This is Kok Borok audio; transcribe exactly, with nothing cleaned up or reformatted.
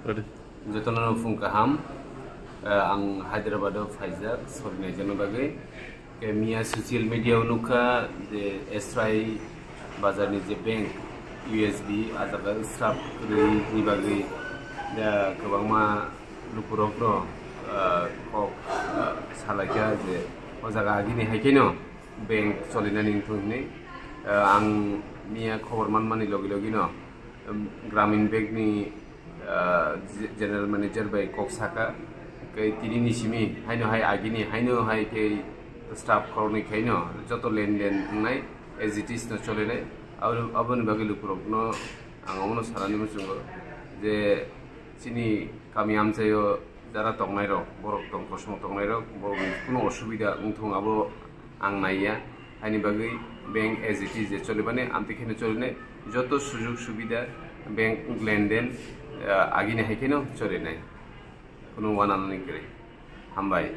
Jotono phung kaham. Eh, ang Hyderabad o phaijak sorinai jani bagwi. Ke miya social media o nukha je Esrai bazar ni je bank U S B a jaga staff kwrwi ni bagwi da kwbangma lukurok no, eh, kok, eh, salaikha je o jaga agini hai khe no bank cholinani wngthung hinwi. Eh, ang miya khobor manmani logi logi no, em, Gramin Bank ni, eh, ge-, General Manager bai kok saka, tei tini ni simi haino hai agini haino hai khe staff khoroknwi khaino joto lenden wngnai as it is no cholinai. Abo, aboni bagwi lukurokno ang omono sanani muchungo je chini kami amchaio jara tongnairok, borok tong, kosom tongnairok, borokni kuno osubida wngthung abo ang naiya. Haini bagwi bank as it is je cholimani, amtwi kheno cholinai, joto sujug subida bank lenden, ah, agini hai kheno cholinai. Kuno wananani kwrwi. Hambai.